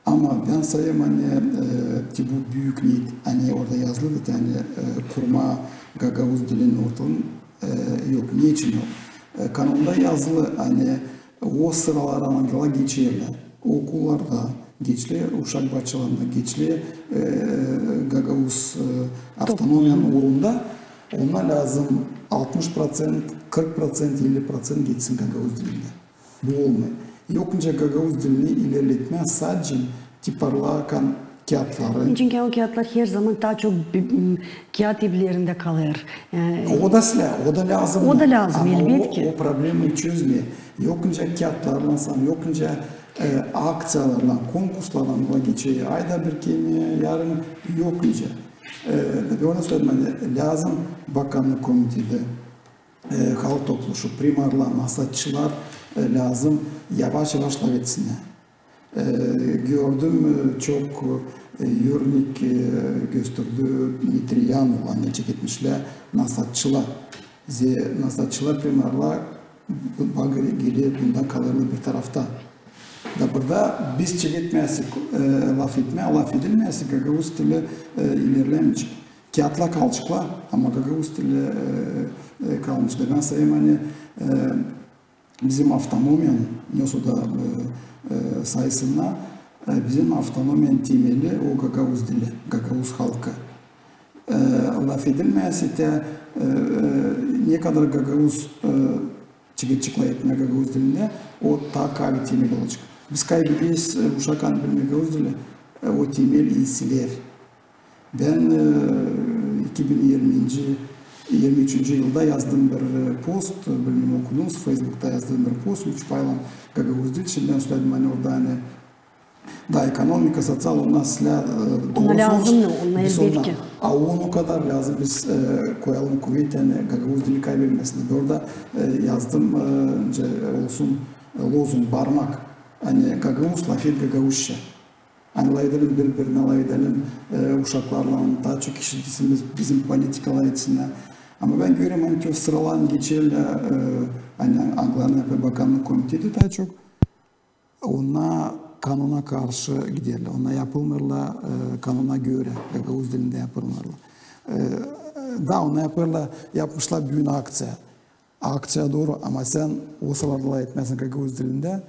Ama bän sayêrım, ani, e, te bu büük niyet, ani orada yazılı, dä, ani, e, kurmaa gagauz dilin ortalığın, e, yok. Neçin yok? E, kanonda yazılı, ani o sıralar, angılar geçerlär okullarda, geçerlär uşak baaçalarında, geçerlär, e, gagauz, e, avtonomiyanın uurunda, ona lääzım altmış proţent, kırk proţent, elli proţent geçsin gagauz dilindä. Bu olmêêr. Yok nicä gagauz dilini ilerletmää sade tiparlarkan kiyatları. Çünkü o kiyatlar her zaman taa çok bi-, m, kiyat evilerindä kalêr. Yani o da sä, o da lääzım. O da lääzım, elbetki. Ama o, o problemayı çözmeer. Yok nicä kiyatlarlan, yok nicä, e, akţiyalarlan, konkurslarlan, o geçer ayda bir kerä, yarın yok nicä. E, onu sölemää lääzım bakannık komitedä, e, halk topluşu, primarlar, nasaatçılar, e, lääzım yavaş-yavaş lafetsinnär. E, gördüm, e, çok, e, örnek, e, gösterdi Mitriyanov, ani çeketmişlär nasaatçılar. Zerä nasaatçılar, primarlar, bak, geler bundan kalêrlar bir tarafta. Da burada biz çeketmeyäsek, e, lafetmää, lafedilmeyäsek, gagauz dili, e, ilerlemeyecek. Kiyatlar kalaceklar, ama gagauz dili, e, e, kalmayacek. Bän sayêrım, ani, e, bizim avtonomiyanın, ne olsa da, e, e, sayısında, e, bizim avtonomiyanın temeli o gagauz dili, gagauz halkı. E, lafedilmeyäsek dä, e, e, ne kadar gagauz, e, çeketecek lafetmää gagauz dilindä, o taa kavi temel olacek. Biz kaybederiz, e, uşak, ani bilmeer gagauz dili, e, o temel iisiler. Bän, e, iki bin irminci, irmi üçüncü yılda yazdım bir, e, post, bilmeerim, okudunuz, Feysbukta yazdım bir post, üç paylan gagauz dil için. Bän söledim, ani orada, ani da ekonomika, soţial, onnar islää, e, onnar lääzım, onnar elbetki. A on o kadar lääzım biz, e, koyalım kuvet, ani gagauz dili kaybetmesin. Orada, e, yazdım, e, nicä olsun, e, lozung, barmak. Ani gagauz, lafet gagauzça. Ani lafedelim bir-birinä, lafedelim, e, uşaklarlan, taa çok işidilsin biz-, bizim politika lafetsinnär. Ama bän görerim, ani o sıralar geçerlär, e, ani angılarını yapêr bakannık komiteti taa çok, onnar kanona karşı giderlär, onnar yapılmêêrlar, e, kanona görä, gagauz dilindä yapılmêêrlar. E, da onnar yapêrlar, yapmışlar büün akţiya. Akţiya dooru, ama sän o sıralarda lafetmeyäsin gagauz dilindä,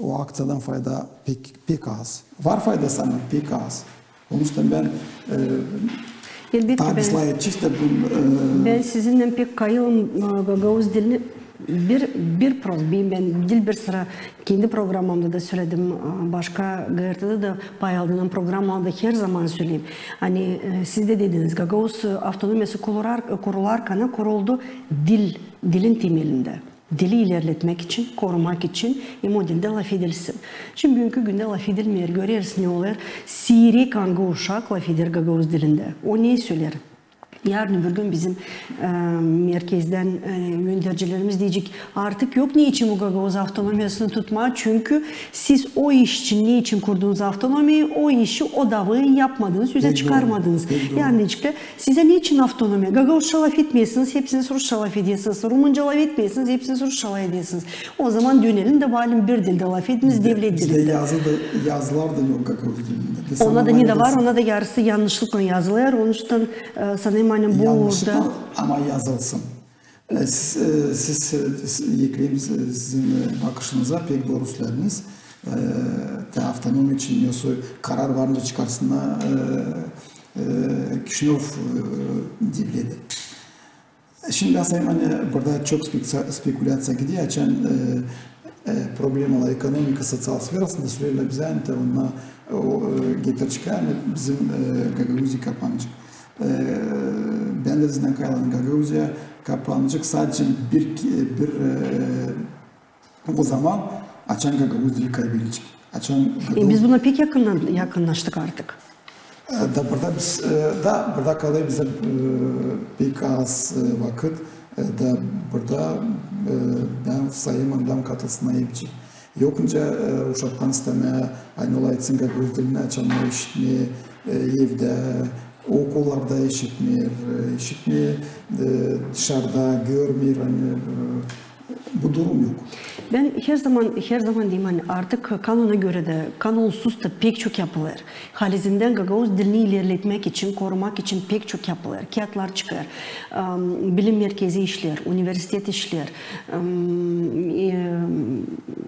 o akţiyadan fayda pek, pek az. Var faydası, ama pek az. Onuştan bän, e, elbetki, taa biz lafedecez dä bun-, e, bän sizinnän pek kayılım, e, gagauz dilini bir, bir proz, bän, bän diil bir sıra kendi programamda da söledim, e, başka GRTda da pay aldığım programlarda her zaman söleyim. Ani, e, siz dä dediniz, gagauz, e, avtonomiyası kurular-, kurularkan kuruldu dil, dilin temelindä. Dili ilerletmäk için, korumak için, hem o dilindä lafedilsin. Şindi büünkü gündä lafedilmeer, göreriz, ne olêr. Siirek angı uşak lafeder gagauz dilindä. O ne söleer? Yarın öbür gün bizim e, merkezdän e, öndercilerimiz deyecek, artık yok ne için bu gagauz avtonomiyasını tutmaa, çünkü siz o iş için ne için kurdunuz avtonomiyayı, o işi, o davayı yapmadınız, üzä çıkarmadınız. Pek dooru. Yani deyecekler, sizä ne için avtonomiya? Gagauzça lafetmeersiniz, hepsiniz rusça lafedersiniz. Rumunca lafetmeersiniz, hepsiniz rusça lafedersiniz. O zaman dönelim dä bakalım bir dildä lafediniz, devlet dilindä. Bizdä yazı da, yazılar da yok gagauz dilindä. Ona da ne dä var, ona da yarısı yannışlıklan yazılêr. Onuştan e, sanêrım, ani bu uurda... Yannışlıklan, ama yazılsın. E, siz, e, siz, e, siz, ekleyim, e, sizin e, bakışınıza, pek dooru sölediniz. E, te avtonomiya için, yoksol karar var nicä çıkarsınnar e, e, Kişinöv e, devleti. Şindi, sanêrım, ani burada çok speksa- spekulyaţiya gider, açan e, e, problemalar ekonomika, soţial sferasında söleerlär bizä, ani te onnar o e, getirecek, ani bizim e, Gagauziya kapanacek. E, bän dä sizdän kayılanêrım, Gagauziya kapanacek sade bir, bir e, o zaman, açan gagauz dili kaybedecek. Açan gagauz... E, biz buna pek yakından, yakınnaştık artık. E, da burada biz, e, da burada kalêr bizä e, pek az e, vakıt. E, da burada e, bän sayêrım, ani dä katılsınnar hepsi. Yok nicä e, uşaktan istemää, ani olay etsin gagauz dilini, açan işitmeer e, evdä, okullarda işitmeer, e, işitmeer e, dışarda, görmeer, ani e, bu durum yok. Bän herzaman, herzaman deerim, ani artık kanona görä dä, kanonsuz da pek çok yapılêr. Halizdän gagauz dilini ilerletmäk için, korumak için pek çok yapılêr. Kiyatlar çıkêr, em, bilim merkezi işleer, universitet işleer, em, e,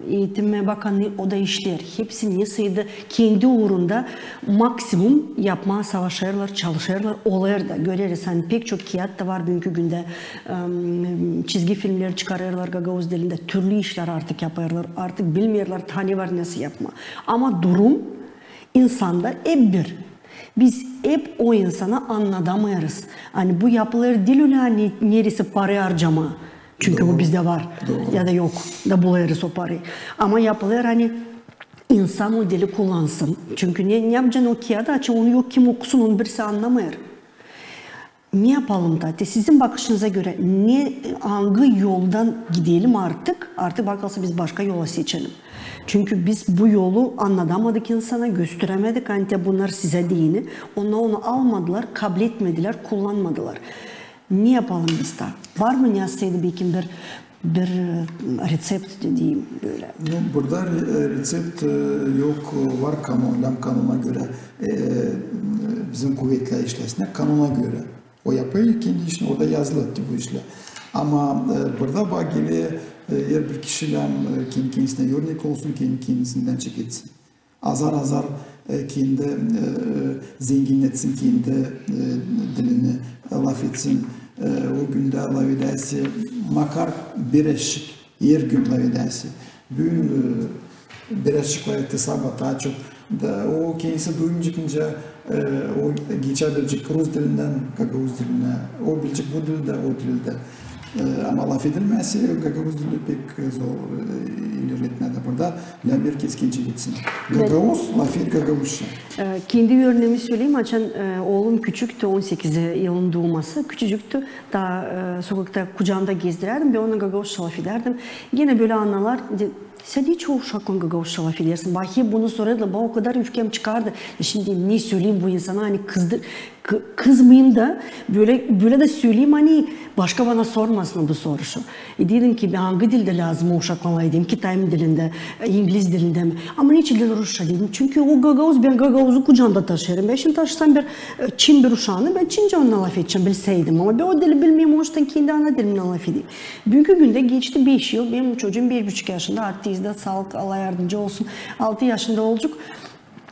eğitim bakanı o da işleer. Hepsi ne sayıda kendi uurunda maksimum yapmaa savaşêrlar, çalışêrlar. Olêr da, göreriz, ani pek çok kiyat da var büünkü gündä. Em, çizgi filmler çıkarêrlar gagauz dilindä, türlü işlär artık yapêrlar, artık bilmeerlär, ani var nasıl yapmaa. Ama durum insanda hep bir. Biz hep o insana annadamêêrız, ani bu yapılêr diil ölä, ani neresi parayı harcamaa. Çünkü bu bizdä var ya da yok, da bulêrız o parayı. Ama yapılêr, ani insan o dili kullansın. Çünkü ne, ne yapacan o kiyadı, açan onu yok kim okusun, onu birisi annamêêr. Ne yapalım da, te sizin bakışınıza görä, ne, angı yoldan gidelim artık? Artık bakılsa biz başka yolu seçelim. Çünkü biz bu yolu annadamadık insana, gösterämedik, ani te bunnar sizä deyni. Onnar onu almadılar, kabletmedilär, kullanmadılar. Ne yapalım biz da? Var mı ne sayıda bekim bir, bir e, reţept dediim bölä? Nu, burada re- e, reţept e, yok, e, var kanon, lääm kanona görä e, e, bizim kuvetlär işlesin kanona görä. O yapêr kendi işini, orada yazılı bu işlär. Ama e, burada var geler, e, herbir kişi lääm e, kendi kendisinä örnek olsun, kendi kendisindän çeketsin. Azar-azar e, kendi e, e, zenginnetsin kendi e, dilini, e, lafetsin. E, o gündä lafedäsi makar biräşik, her gün lafedäsi. Büün e, biräşik lafetti, sabaa taa çok. Da o kendisi duymayacek nicä e, o geçäbilecek rus dilindän gagauz dilinä. O bilecek bu dilä dä, o dilä dä. E, ama lafedilmäsi gagauz dili pek zor e, ilerletmää dä burada. Lääm herkez kendi çeketsin. Gagauz, lafet gagauzça. E, kendi örneemi söleyim, açan e, oolum küçüktü, on sekiz yılın duuması, küçücüktü, taa e, sokakta kucaamda gezdirärdim, bän ona gagauzça lafedärdim. Genä bölä annalar de- Sän hiç o uşaklan gagauzça lafedersin? Bak, hep bunu sorêrdılar, bana o kadar üfkem çıkardı. E, şindi ne söleyim bu insana, ani kızdı, kı- kızmayım da, bölä, bölä dä söleyim, ani başka bana sormasın bu soruşu. E, dedim ki, angı dildä lääzım o uşaklan lafedeyim, kitay mı dilindä, e, ingliz dilindä mi? Ama neçin diil rusça dedim, çünkü o gagauz, bän gagauzu kucaamda taşıyêrım. Bän şindi taşısam bir e, çin bir uşaanı, bän çincä onunnan lafedecäm, bilseydim. Ama bän o dili bilmeerim, onuştan kendi ana dilimnän lafedeyim. Büünkü gündä geçti beş yıl, benim çocuum beş buçuk yaşında, artık izdä saalık, Allah yardımcı olsun, altı yaşında olacek.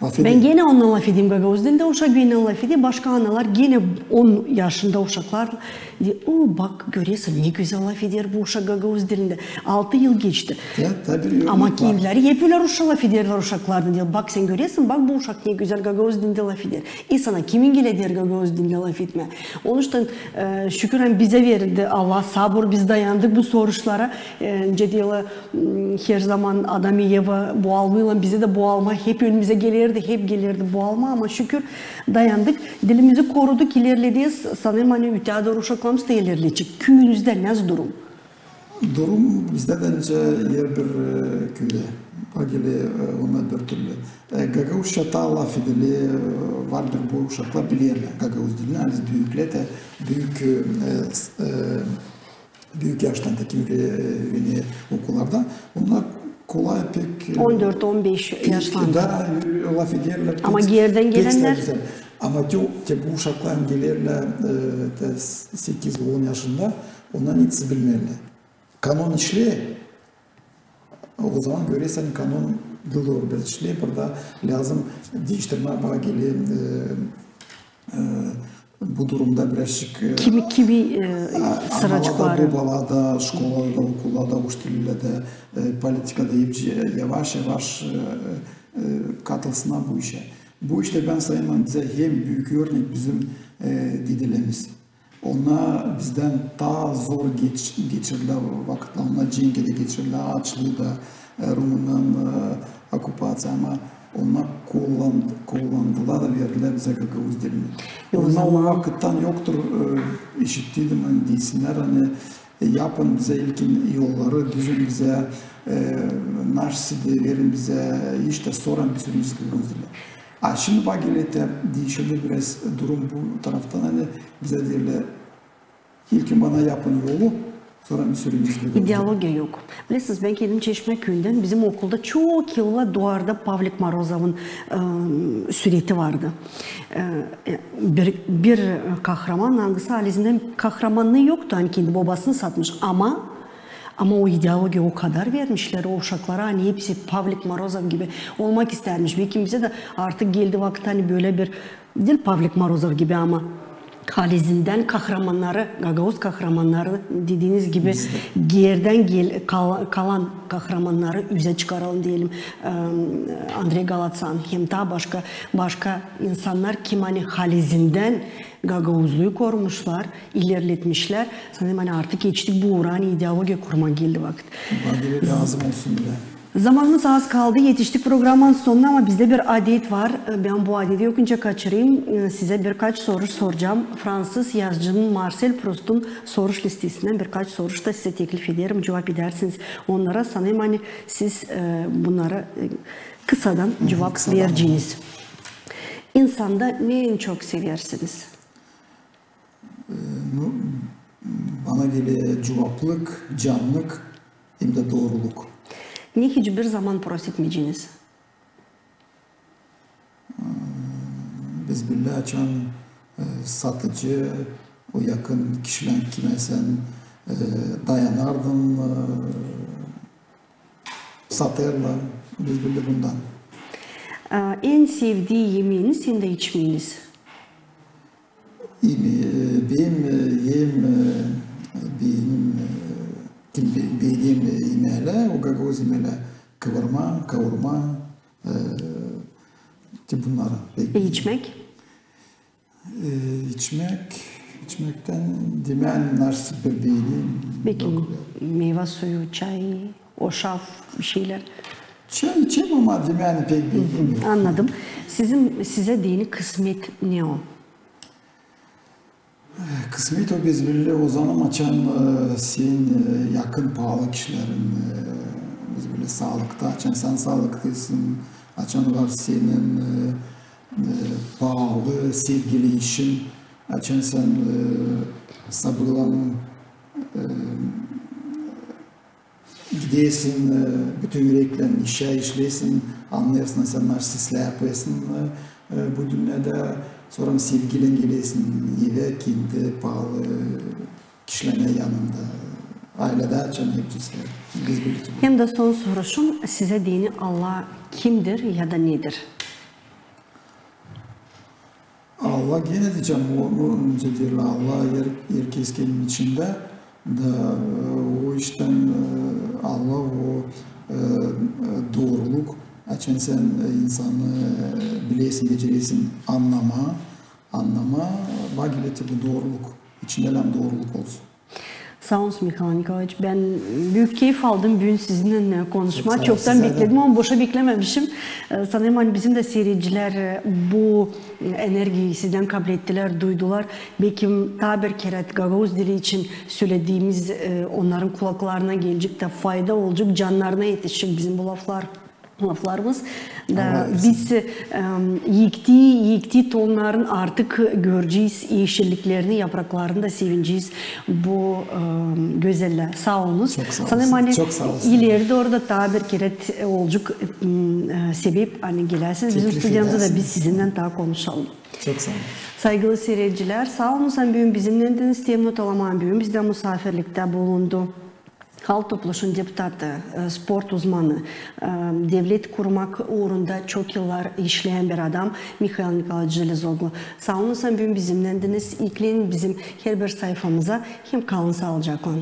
Bän genä onunnan lafedeyim gagauz dilindä, uşak bennän lafeder, başka annalar genä on yaşında uşaklar deer, o, bak, göresin, ne gözäl lafeder bu uşak gagauz dilindä. Altı yıl geçti. Ama kendileri hep ölä rusça lafederlär uşaklarına, deer, bak, sän göresin, bak, bu uşak ne gözäl gagauz dilindä lafeder. İnsana kimin geler deer gagauz dilindä lafetmää? Onuştan e, şükür, ani bizä verildi Allah sabır, biz dayandık bu soruşlara. E, nicä deerlär, m, her zaman Adam i Eva boğulmaylan, bizä dä boğulma hep önümüzä geler. Hep gelerdi bu alma, ama şükür dayandık. Dilimizi koruduk, ilerledi. Sanêrım, ani öteyä dooru uşaklarımız da ilerleyecek. Küüyünüzdä nasıl durum? Durum bizdä dä nicä herbir, e, küüdä. Bak, e, onnar bir türlü. E, gagauzça taa lafedilä, e, var bir boy uşaklar bilerlär gagauz dilini, ani büüklär dä, büük, e, s-, e, büük yaştan taa kim üürenä okullarda. Onnar kolay pek, e, on dört, on beş yaştan. Da, e, lafederlär. Ama pek, geerdän pek gelennär? Ama te, te bu uşaklar gelerlär, e, te sekiz, on yaşında, onnar hiç bilmeerlär. Kanon işleer. Ozaman görersän, kanon dooru biraz işleer. Burada lääzım diiştirmää, bak, e, e, bu durumda birazcık, e, kimi, kimi, e, a-, sıra analarda, çıkarêr, bobalarda, şkolada, okullarda, uçitelilerdä, e, politikada hepsi yavaş-yavaş, e, e, katılsınnar bu işä. Bu iştä bän sayêrım, bizä hem büük örnek bizim, e, dedelerimiz. Onnar bizdän taa zor geç-, geçirdilär vakıtlar. Onnar cenki dä geçirdilär, açlıı da, e, Rumunnan, e, okupaţiya, ama onnar kollan-, kollandılar da verdilär bizä gagauz dilini. E, o zaman o vakıttan yoktur, e, işittim, ani deysinnär, ani, e, yapın bizä ilkin yolları, düzün bizä, e, naşsidi, verin bizä iş, da sora biz üürenecez gagauz dilini. A şindi bak, e, te diişildi biraz durum bu taraftan, ani bizä deerlär, ilkin bana yapın yolu, sora biz üürenecez gagauz dilini. İdeologiya yok. Bilersiniz, bän kendim Çeşmä küüyündän, bizim okulda çok yıllar duvarda Pavlik Morozovun, e, süreti vardı. E, e, bir, bir kahraman, angısı halizdän kahramanlıı yoktu, ani kendi bobasını satmış, ama, ama o ideologiya o kadar vermişlär o uşaklara, ani hepsi Pavlik Morozov gibi olmak istärmiş. Bekim bizä dä artık geldi vakıt, ani bölä bir, diil Pavlik Morozov gibi, ama halizdän kahramannarı, gagauz kahramannarı, dediiniz gibi, geerdän gel-, kal-, kalan kahramannarı üzä çıkaralım deyelim, e, Andrey Galatsan hem taa başka, başka insannar, kim ani halizdän gagauzluyu korumuşlar, ilerletmişlär. Sanêrım, ani artık etiştik bu uura, ani ideologiya kurmaa geldi vakıt. Bak, e, lääzım olsun bilä. Zamanımız az kaldı, etiştik programanın sonuna, ama bizdä bir adet var. Bän bu adeti yokunca kaçırayım. Sizä birkaç soruş soracam. Fransız yazıcının Marsel Prustun soruş listesindän birkaç soruş da sizä teklif ederim. Cuvap edersiniz onnara. Sanêrım, ani siz, e, bunnara, e, kısadan cuvap verceniz. İnsanda ne en çok seversiniz? E, nu, bana geler cuvaplık, canlık hem dä dooruluk. Ne hiç bir zaman prost etmeyceniz? E, biz billä, açan, e, satıcı, o yakın kişilän, kimä sän, e, dayanardın, e, satêrlar, biz billä bundan. E, en sevdii imeeniz hem dä içmeeniz? İme-, e, benim, e, hem, e, benim, e, kim be-, benim, e, imeklär, o gagauz imeklär, kıvırma, kavurma, e, te bunnarı pek. E, içmäk? E, içmäk, içmäktän demää, naşsız bir benim. Peki, meyva suyu, çay, oşaf, bir şeylär? Çay içerim, ama demää pek benim. Annadım. Sizin, sizä deyni kısmet ne o? Kısmet o, biz billä, o zaman, açan, e, sän, e, yakın, paalı kişilerin, e, biz billä, saalıkta, açan sän saalıklısın, açan var senin, e, e, paalı, sevgili işin, açan sän, e, sabırlan, e, gidersin, e, bütün üreklän işä, işleersin, annêêrsın, sän naşsız islää yapêrsın, e, e, bu dünnedä, sora sevgiylän gelersin evä, kendi paalı kişilän yanında, ayledä, açan hepsi islää. Biz billä. Hem dä son soruşum, sizä deyni Allah kimdir ya da nedir? Allah, genä deyecäm, o, o, nicä deerlär, Allah her, herkez kendim içindä, da, e, o iştän, e, Allah o, e, e, dooruluk, açan sän, e, insanı, e, bilersin, becerirsin annamaa, annamaa, bak, geler te bu dooruluk, içindä lääzım dooruluk olsun. Saa olun, Mihail Nikolaeviç. Bän büük keyf aldım büün sizinnän, e, konuşmaa. Çok saa olun, çoktan bekledim, ama boşa beklämemişim. E, sanêrım, ani bizim dä siiredicilär, e, bu, e, energiyayı sizdän kablettilär, duydular. Beki taa bir kerä gagauz dili için sölediimiz, e, onnarın kulaklarına gelecek dä fayda olacek, cannarına etişecek bizim bu laflar, laflarımız. Da biz, e, yekti, yekti tonnarın artık görecez eşilliklerini, yapraklarını da sevinecez bu, e, gözellää. Saa olunuz. Sanêrım, ani ileri dooru da taa bir kerä olacek, e, sebep, ani geläsiniz bizim studiyamıza da biz sizinnän taa konuşalım. Çok saa olun. Saygılı siiredicilär, saa olunuz, ani büün bizimnändiniz. Isteerim notalamaa, büün bizdä musaafirliktä bulundu Halk Topluşun deputatı, e, sport uzmanı, e, devlet kurmak uurunda çok yıllar işleyän bir adam Mihail Nikolaeviç Jelezoglu. Saa olunuz, ani büün bizimnändiniz. Eklenin bizim herbir sayfamıza hem kalın saalıcaklan.